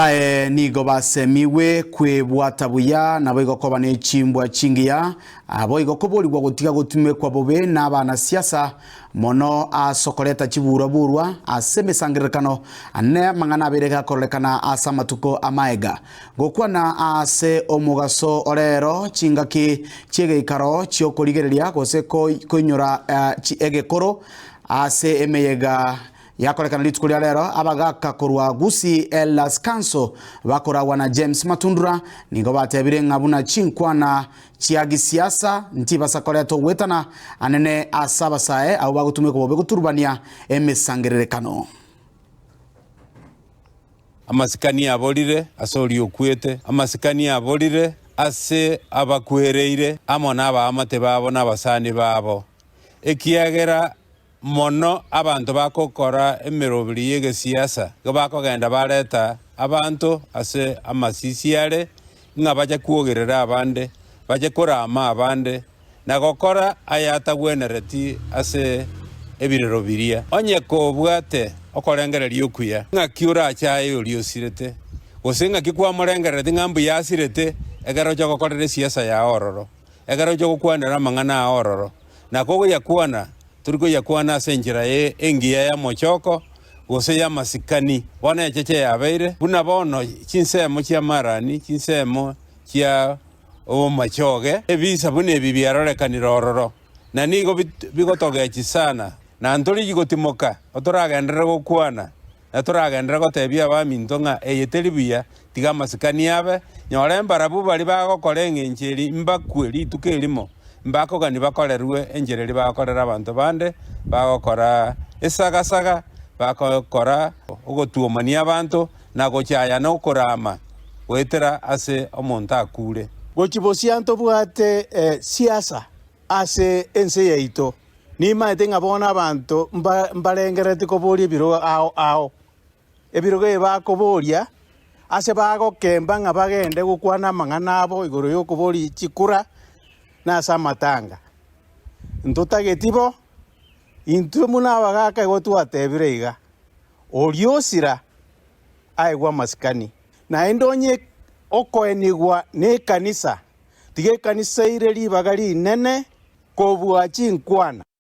Aye nigo basemigwe kwebwata buya, naboigo koba ne chimbwa chingiya, boigo koborigwa gotiga gotumekwa bobe nabanasiasa, mono ase okoreta chiburwa-burwa ase emesangererekano ane amang'ana abeire gakororekana ase amatuko amaega. Gokwana ase omogaso orero chingaki chi'egeikaro chi'okorigereria gose koinyora egekoro ase emeyega Yakorekana rituko ria rero, abagaka korwa Gusii Elders Council bakoragwa na James Matundura nigo batebire ng'a buna chinkwana chia gisiasa ntibasa koreta ogwetana anene ase abasae abwo bagotumeka bobe goturubania emesangererekano. Amasikani aborire ase oria okwete, amasikani aborire ase abakwereire, amo nabaamate babo na abasani babo, ekiagera Mono abanto bagokora emeroberi y'egesiasa igo bakogenda bareta abanto ase amasisi are, ng'a bache kwogerera abande, bache korama abande, na gokora ayatagwenereti ase ebirero biria. Onye kobwate okorengereria okuya, ng'aki orache aye oria osirete? Gose ng'aki kwamorengerereti ng'a mbuya asirete ekero ocha gokorera esiasa yao ororo? Ekero ocha gokwanera amang'ana ao ororo, na kogoyakwana, tori koyakwana ase enchera engiya y'omochoko, gose y'amasikani. Bono echeche yabeire buna bono chinsemo chi'amarani, chinsemo chia obomachoge, ebisa buna ebi biarorekanire ororo, na nigo bigotogechia sana, na ntorigie gotimoka, otoragenderere gokwana. Na toragenderere gotebia abaminto ng'a eye teri buya, tiga amasikani abe, nyore mbarabwo baria bagokora engencho eria mbakwe rituko erimo, mbakogania bakorerwe enchera eria bagokorera abanto bande, bagokora esagasaga, bagokora ogotuomania abanto, na gochaya na okorama goetera ase omonto akure. Gochia bosio ntobwate siasa ase ense yaito. Nimaete ng'a bono abanto mbarengerereti koboria ebirogo ao ao. Ebirogo ebi bakoboria ase bagokemba ng'a bagende gokwana amang'ana abo igoro y'okoboria chikura na ase amatanga. Ntotageti bo, intwe buna abagaaka igo twatebire iga, oria osira aegwe amasikani. Naende onye okoenigwa nekanisa, tiga ekanisa eire ribaga rinene kobua chinkwana.